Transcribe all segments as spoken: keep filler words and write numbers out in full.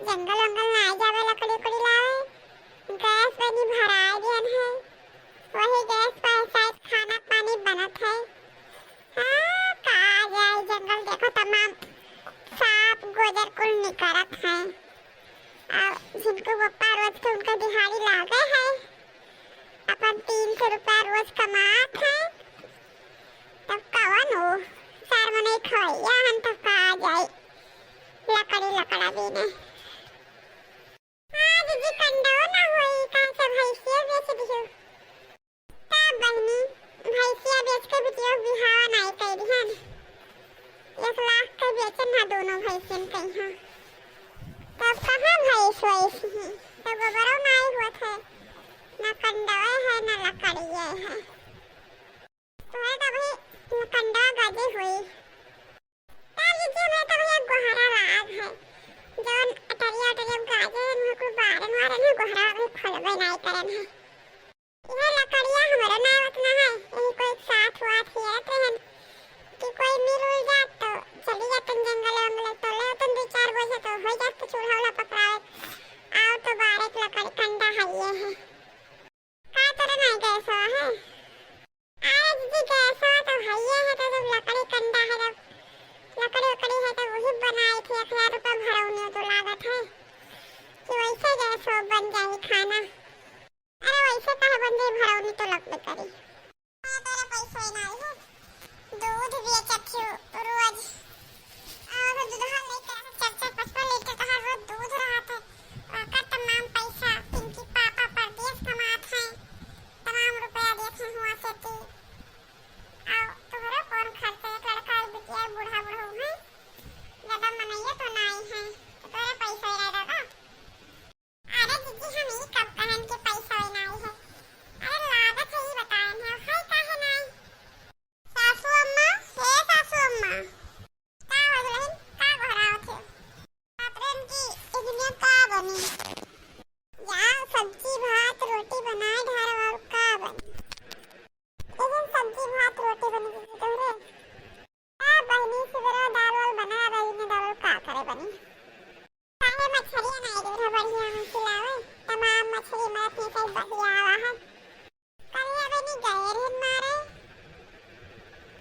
जंगल वंगल नाहीं जावे लकड़ी उकड़ी लावे, गैस बनी भराए दियन है, वही गैस पर शायद खाना पानी बनत है। हाँ, का जाए जंगल, देखो तमाम सांप गोजर कुल निकरत है। और झिनकू बप्पा रोज के उनका दिहाड़ी लागे है, अपन तीन सौ रुपया रोज कमात है, तब कवन हो, सार मनई खवैया हन, तब का जाए लकड़ी लकड़ा बीने। हाँ, दीदी, कंडवा ना होई, का सब भैंसिया बेच दियो? का बहिनी, भैंसिया बेच के बिटिया बिहावा नाई कई दिहन। एक लाख के बेचन ना दोनों भैंसियन कई हाँ। तब कहाँ भैंस वैस ही? तब गोबरो नाई होत है, ना कंडवे है, ना लकड़िए है। तोहरे तो अभी कंडवा गजे होई। का लीजिए, मैं तो भैया गोहरा लाग है। जौन अटरिया अटरिया गाजे हैं, उनको बारन वारन है, गोहरा अभी खोलबे नाई करन है। यह लकड़िया हमरो नाई उतना है, यही कोई साथ वाथ हेरत रहन कि कोई मिल उल जात तो चली जातन जंगल वंगल, तो ले होतन दो चार बोझा तो हो जात तो चूल्हा उल्हा पकड़ावे। आओ तो बारह एक लकड़ी कंडा है ये है। का तोरे नाई गैस है? अरे दीदी, गैसवा तो हइये है, तो जब लकड़ी कंडा है, तब लकड़ी उकड़ी है, तो वही बनाई थी। एक हजार रुपया भरौनी तो लागत है कि वैसे गैस हो बन जाई खाना। अरे वैसे कहे बन जाई, भरौनी तो लगबे करी। हाँ, तोरा पैसा ही नाई है, दूध बेचत हो रोज। और दूधवा लेके आवे, चार चार पाँच पाँच लीटर तहार रोज दूध रहत है। ओकर तमाम पैसा पिंकी पापा परदेस कमात है, तमाम रुपया देत है हुआ से ती। और तोहरो कौन खर्चा है, एक लड़का, एक बिटिया, बूढ़ा बुढ़ऊ है, ज्यादा मनइया तो नाई है, तो तोरे पैसा ही रह दादा। अरे दीदी, हम ई कब कहन के पैसा होई नाई है? अरे लागत है, ई बताएन है, है काहे नाई? सासू अम्मा, हे सासू अम्मा। का हो दुल्हन, का गोहरावत हो? बाप रे, इनकी इतनिया का बनी? जा सब्जी भात रोटी बनाए ढारो, और का बनी? इधर सब्जी भात रोटी बनी दीदी तोहरे। का बहिनी, सुबेरे दाल वाल बना रही ने, दाल वाल का करे बनी? काहे मछरिया नाई दूध बढ़िया में खिलावे, तमाम मछरी मार के कई बढ़िया आवा है। कल बनी गए रहन मारे,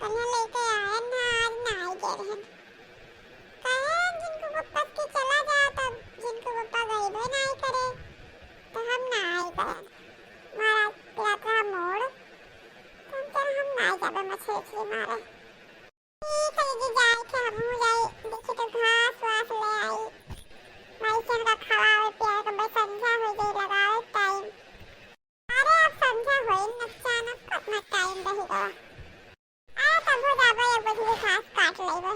कल लेके आए ना, आज नाई गए रहन। कहे जिनको पप्पा के चला जा, तब जिनको पप्पा गरीब है नाई करे, तो हम नाई करे। महाराज पिरात रहा मोड़, तो हम कहे हम नाई जाबे मछली उछली मारे। ठीक है दीदी, जाए थे, हमहू जाई, देखी तो घास वास ले आई। भाई से हमरा खवावे पियावे के, बस संझा हो जाई, लगावे टाइम। अरे अब संझा होई न, अचानक कतना टाइम रही गवा। अरे तबो जाबे, एक बजे घास काट लेबे।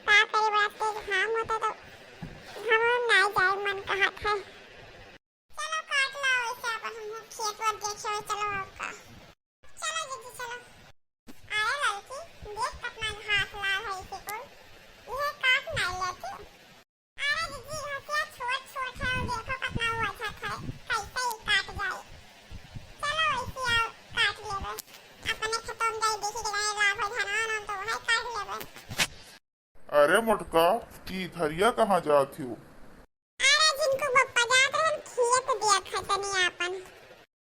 का करे, बड़ा तेज घाम होता तो घाम में ना जाए मन कहत है। चलो काट ला, वैसे अपन हम खेत वर देखे हुए, चलो आपका। चलो दीदी, चलो। अरे लड़की, देख कितना घास लाल है इसी कुल। यह काट ना लेती। अरे दीदी, घसिया छोट छोट है, वो देखो कितना वजन है, कैसे ही काट जाए। चलो वैसे आओ, काट लेबे। अपने खेतों में जाए, देखी के जाए, लाभ हो धनवा नाम तो वही काट लेबे। अरे मोटका, ई धरिया कहाँ जात हो? अरे झिनकू बप्पा जात रहन खेत देखे तनी आपन।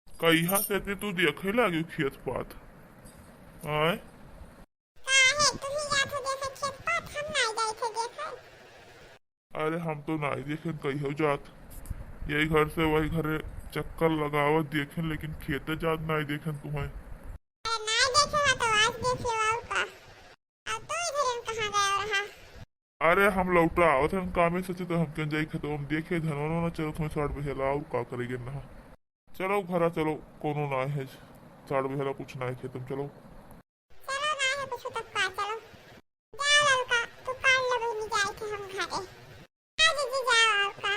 कहिया से ते तू देखे लागे खेत पात? आय? काहे, तुम ही जात हो देखे खेत पात, हम नाई जाई थे देखे। अरे हम तो नाई देखेन कहियो जात, यही घर से वही घरे चक्कर लगावत देखेन, लेकिन खेते जात नाई देखेन तुम्हें। अरे नाई देखे ना तो आज देख लो और का। अब तू इधर इन कहाँ गया रहा? अरे हम लौटा आवत हन कामे से, तो हम कन जाई खेतवा में देखे धनवा ना चलत हुए साठ बहेला, और का करेगे ना। चलो घरा चलो, कोनो ना है साठ बहेला, कुछ ना है खेत में, चलो। चलो ना है कुछ तब का, चलो। जाओ ललका, तू काट लो बहिनी, जाए थे हम घरे। हाँ जीजी, जाओ और का।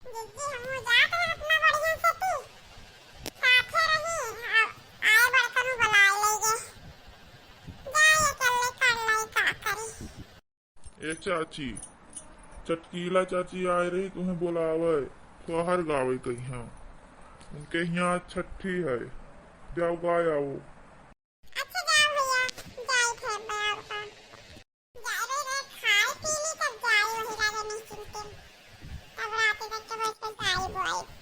जीजी, हम जात हैं अपना बढ़िया से तू। साथे रही, आ-, आए बड़कन बुलाए ले गे। जाए अकेले कर लाई का करी। ए चाची, चटकीला चाची आए रही तुम्हें बुलावे, सोहर गावे कहिया। उनके यहाँ छठी है, जाओ गाय आओ। अच्छा जाओ भैया, जाए थे बयार का। जाए रे रे, खाए पी ली तब जाए वही राजा नहीं चिंतिन। तब बोआई।